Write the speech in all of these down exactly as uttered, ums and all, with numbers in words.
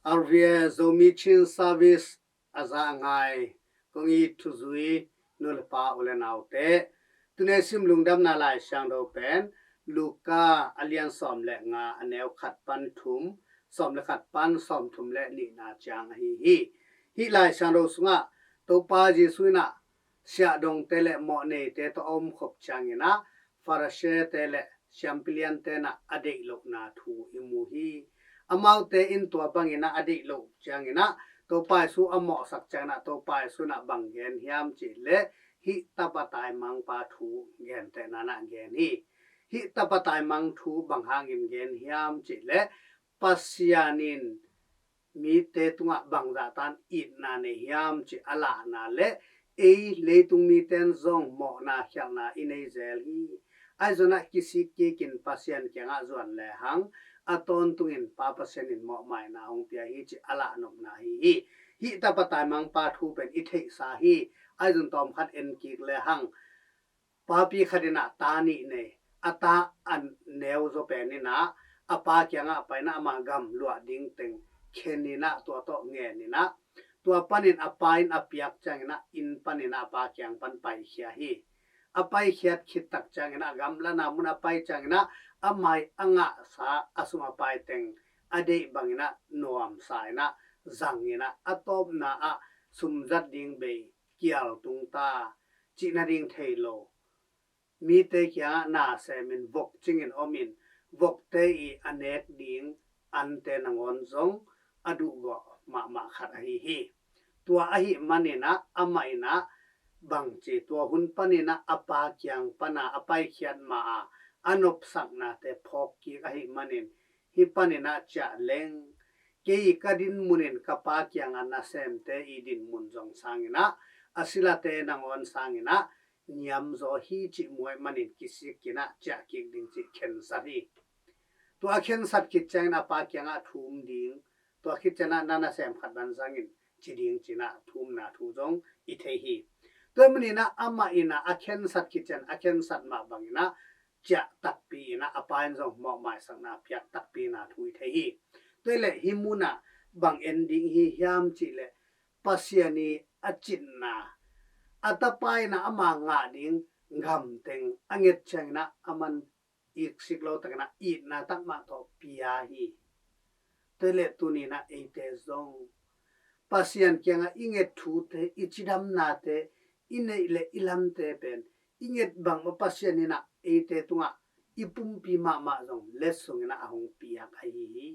R V A Zomi Chin Service a za a ngai kong it thuzui nu le pa u le naute, tuni sim lungdamna Lai Siangtho pen Luka a lian sawm le nga, a neu khat pan thum, sawm le khat pan sawm thum le nihna ciang ahi hi. Hih Lai Siangtho sungah Topa Jesuh in ah siahdongte le mawhneite tawh a omkhop ciangin ah Pharisee-te le siampiliante in ah a deih lohna thu i mu hi. Amaute in tua bangin ah a deih loh ciangin ah Topa Jesuh a mawhsak ciangin ah Topa Jesuh in ah bang gen hiam cih leh hih tapa taimangpa thu gentehna in ah gen hi. Hih tapa taimang thu bang hangin gen hiam cih leh Pasian in mite tungah bangzah tan itna nei hiam cih a lahna le ei leitung mite in zong mawhna khialhna i nei zel hi. Ahi zongin ah kisik kikin Pasian kiangah zuan lehang a tawntungin Pa Pasian in mawhmaina hong pia hi cih a lahnopna ahi hi. Hih tapa taimangpa thu pen i theihsa hi. Ahi zong tawm khat en kik lehang, papi khat in ah ta nih nei, a ta a neu zaw pen in ah a pa kiangah pai in ah ama gam luah ding teng khen in ah tua tawh ngen in ah, tua panin a pa in a piak ciangin ah inn panin ah a pa kiang pan paikhia hi. A paikhiat khit tak ciangin ah gamlana mun a pai ciangin ah a mai a ngahsa a sum a pai teng a deih bangin ah nuamsa in ah zang in ah a tawpna ah sum zat ding bei kial tung ta, cih nading thei lo. Mite kiangah na semin vok cingin omin, vokte i a nek ding ante nangawn zong a duhgawh mahmah khat ahi hi. Tua ahih manin ah amah in ah bangci, tua hun panin ah a pa kiang pana a paikhiat ma a a nopsaknate phawk kik ahih manin hih panin ah ciah leng, kei ka dinmun in ka pa kiangah nasemte i dinmun zong sangin ah a silate nangawn sangin ah niamzaw hi cih muai manin kisik in ah ciah kik ding cih khensat hi. Tua khensat khit ciangin a pa kiangah thum ding, tua khit ciangin ah na nasem khat van zangin ci ding ci in ah thumna thu zong i thei hi. Tua ahih manin ah amah in ah a khensat khit ciang a khensat mah bangin ah ciah takpi in ah a pa in zong mawhmaisakna piak takpi na thu i thei hi. Tua ahih leh hih mun ah bang en ding hi hiam cih leh Pasian i a citna, a tapa in ah ama ngah ding gam teng a nget ciangin ah aman iksik lo takin ah itna tak mah tawh pia hi. Tua ahih leh tuni in ah eite zong Pasian kiangah i nget thute, i cidamnate, i neih le i lamte pen i nget bang mah Pasian in ah eite tungah i pumpi mahmah zong letsong in ah a hong piak ahi hi.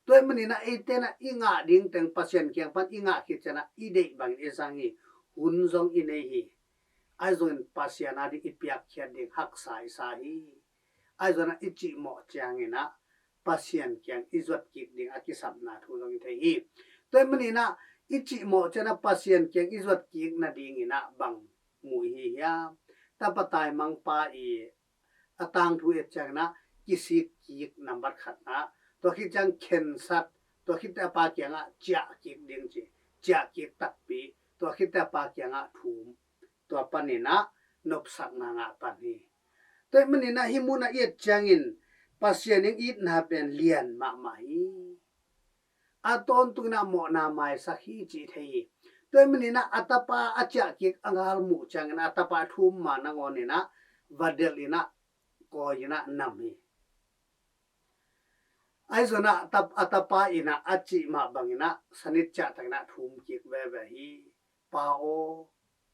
Tua ahih manin ah eite in ah i ngah ding teng Pasian kiang pan i ngah khit ciangin ah i deih bangin i zang hi. Hun zong i nei hi. Ahi zongin Pasian a ding i piakkhiat ding haksa i sa hi. Ahi zongin ah i cihmawh ciangin ah Pasian kiang i zuat kik ding a kisapna thu zong i thei hi. Tua ahih manin ah i cihmawh ciangin ah Pasian kiang i zuat kik nadingin ah bang mu i hi hiam? Tapa taimangpa i a tangthu et ciangin ah kisik kik nambat khatna, tua khit ciang khensat, tua khit teh a pa kiangah ciah kik ding ci, ciah kik takpi, tua khit teh a pa kiangah thum, tua panin ah nopsakna ngah pan hi. Tua ahih manin ah hih mun ah i et ciangin Pasian in itna pen lian mahmah hi. A tawntung in ah mawhna maisak hi cih thei hi. Tua ahih manin ah a tapa a ciah kik a ngal muh ciangin a tapa thum ma nangawn in ah va delh in ah kawi in ah nam hi. Ahi zongin ah tap-, a tapa in ah a cih mah bangin ah sanit ciah takin ah thum kik veve hi. Pa aw,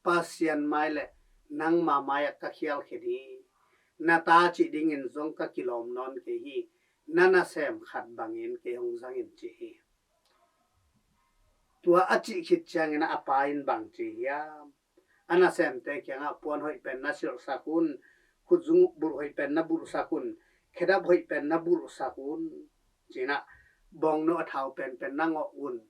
Pasian mai le nangma mai-ah ka khial khin hi. Na ta cih dingin zong ka kilawm nawn kei hi. Na nasem khat bangin kei hong zang in ci hi. Tua a cih khit ciangin a pa in bang ci hiam? A nasemte kiangah puan hoih pen na silhsak un, khutzung bulh hoih pen na bulhsak un, khedap hoih pen na bulhsak un, ci-in ah bawngno a thau penpen na ngawh un,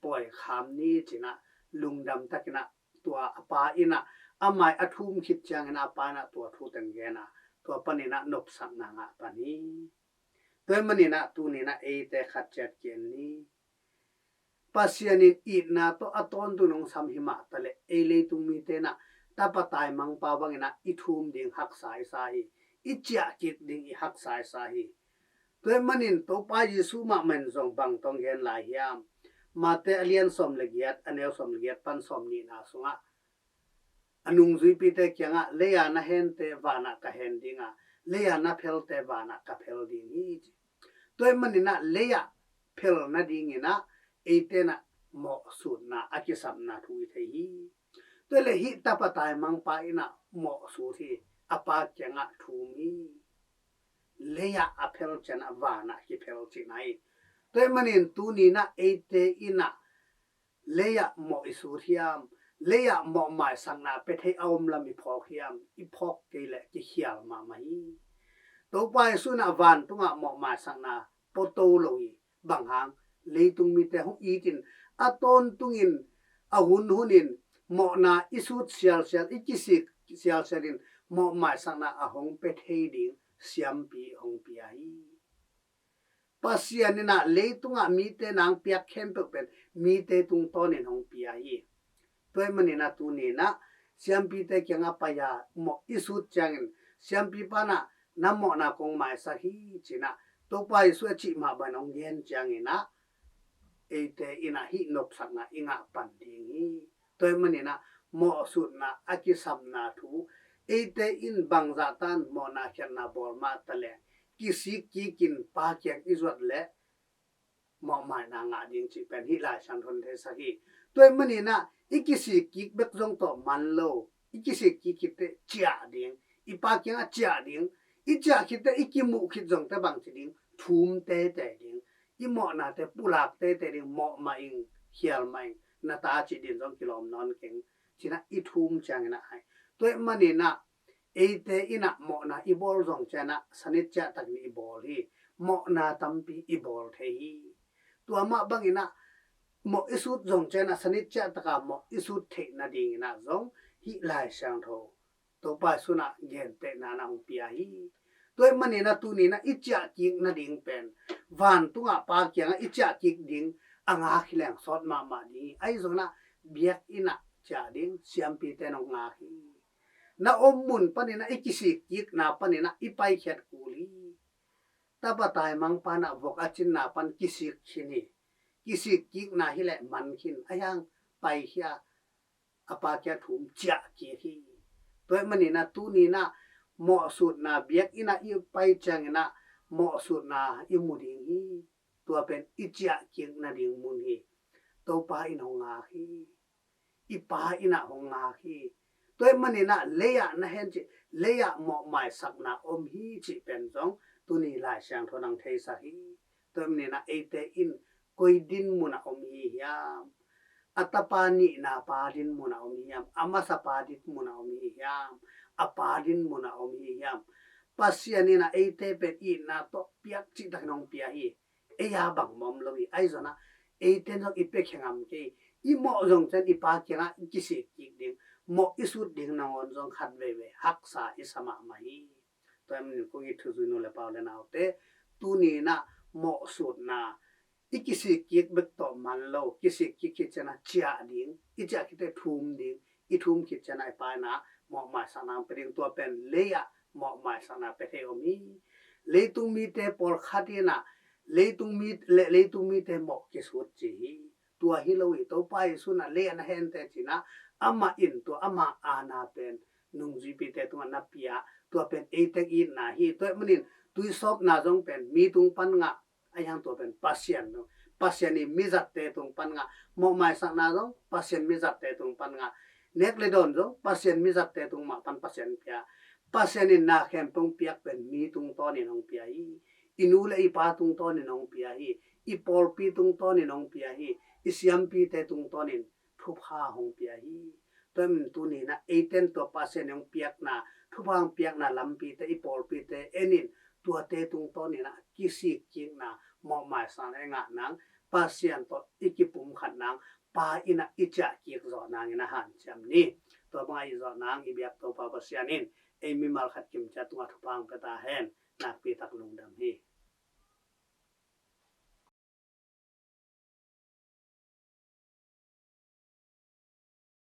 pawi kham ni, ci-in ah lungdam takin ah tua a pa in ah a mai a thum khit ciangin a pa in ah tua thu teng gen a, tua panin ah nopsakna ngah pan hi. Tua ahih manin ah tuni in ah eite khat ciat ki-en ni. Pasian in itna tawh a tawntung in hong sam hi mah taleh ei leitung mite in ah tapa taimangpa bangin ah i thum ding haksa i sa hi. I ciah kik ding i haksa i sa hi. Tua ahih manin Topa Jesuh mahmah in zong bang tawh gen lai hiam? Mate a lian sawm le giat, a neu sawm le giat pan sawm nihna sungah a nungzuipite kiangah, "Lei-a na hente vanah ka hen ding a, lei-a na phelte vanah ka phel ding hi," ci. Tua ahih maninah lei-ah phel nadinginah eite inah mawhsutna a kisapna thu i thei hi. Tua le hih tapa taimangpa inah mawhsut hi, a pa kiangah thum hi. Lei-ah a phel cianah vanah kiphel cihna hi. Tua ahih manin tuninah eite inah lei-ah mawh i sut hiam, lei-ah mawh maisakna pia thei a om lam i phawk hiam? I phawk kei leh kikhial mahmah hi. Topa Jesuh inah vantungah mawh maisakna pua to lo hi. Bang hang? Leitung mite hong itin a tawntungin, a hunhunin mawhna i sut sialsial, i kisik sialsialin mawh maisakna a hong pia thei ding siampi hong pia hi. Pasian inah leitungah mite nang piak khempeuh pen mite tungtawnin hong pia hi. Tua ahih maninah tuninah siampite kiangah pai-a mawh i sut ciangin siampipa inah na mawhna kong maisak hi cinah Topa Jesuh a cih mah bangin hong gen cianginah eite inah hih nopsakna i ngah pan ding hi. Tua ahih maninah mawhsutna a kisapna thu, eite in bangzah tan mawhna khiatna bawl mah taleng kisik kikin Pa kiang i zuat leh mawhmaina ngah ding cih pen hih Lai Siangtho in theisak hi. Tua ahih maninah i kisik kik bek zong tawh man lo, i kisik kik khit teh ciah ding, i Pa kiangah ciah ding, i ciah khit teh i kimuh khit zong teh bangci ding, thum teitei ding, i mawhnate pulak teitei ding, mawh mah ing, khial mah ing, na ta cih din zong kilawm nawn keng cinah i thum cianginah hai. Tua ahih maninah eite inah mawhna i bawl zong cianah sanit ciah takin i bawl hi. Mawhna tampi i bawl thei hi. Tua mah banginah mawh i sut zong cianah sanit ciah taka mawh i sut theih nadinginah zong hih Lai Siangtho Topa Jesuh inah gentehna na hong pia hi. Tua ahih maninah tuninah i ciah kik nading pen vantungah Pa kiangah i ciah kik ding a ngak hi leng sawt mahmah ding hi. Ahi zonginah biakinn ah ciah ding siampite in hong ngak hi. Na om mun paninah i kisik kikna paninah i paikhiat kul hi. Tapa taimangpa inah vok a cinna pan kisik khin hi. Kisik kikna hi leh man khin, a hiang paikhia, a Pa kiang thum ciah kik hi. Tua ahih maninah tuninah mawhsutna biakinn ah i pai cianginah mawhsutna i mu ding hi. Tua pen i ciah kik nading mun hi. Topa in hong ngak hi. I Pa inah hong ngak hi. Tua ahih maninah lei-ah na hen cih, lei-ah mawh maisakna om hi cih pen zong tuni Lai Siangtho in hong theisak hi. Tua ahih maninah eite in koi din munah om hi hiam? A tapa nihna pa din munah om hi hiam? A masa pa din munah om hi hiam? A Pa din munah om hi hiam? Pasian inah eite pen itna tawh piak cihtakin hong pia hi. Ei a bang mawh om lo hi. Ahi zonginah eite in zong i piakhia ngam kei. I mawh zong ciang i Pa kiangah i kisik kik ding, mawh i sut ding nangawn zong khat veivei haksa i sa mahmah hi. Tua ahih manin kong it thuzui nu le pa u le naute, tuninah mawhsutna i kisik kik bek tawh man lo, kisik kik khit cianah ciah ding, i ciah khit teh thum ding, i thum khit cianah i Pa inah mawh maisakna pia ding, tua pen lei-ah mawh maisakna pia thei om hi. Leitung mite pawlkhat inah leitung mi le leitung mite mawh kisut ci hi. Tua hi lo hi. Topa Jesuh inah lei-ah na hente cinah amah in tua ama aana pen nungzuipite tungah na pia, tua pen eite itna hi. Tua ahih manin tuisawpna zong pen mi tung pan ngah, a hiang tua pen Pasian tung, Pasian i mizatte tung pan ngah. Mawh maisakna zong Pasian mizatte tung pan ngah. Nek le dawn zong Pasian mizatte tung mah pan Pasian pia. Pasian in na khempeuh piak pen mi tungtawnin hong pia hi. I nu le i pa tungtawnin hong pia hi. I pawlpi tungtawnin hong pia hi. I siampite tungtawnin thupha hong pia hi. Tua ahih manin tuninah eite in tua Pasian hong piakna, thupha hong piakna lampite, i pawlpite enin, tuate tungtawninah kisik kikna, mawh maisakna i ngah nang, Pasian tawh i kipumkhat nang, Pa inah i ciah kik zawh nangin a hanciam ni. Tua bangah i zawh nang i biak Topa Pasian in ei mimal khat kimciat tungah thupha hong pia ta hen. Nakpi tak lungdam hi.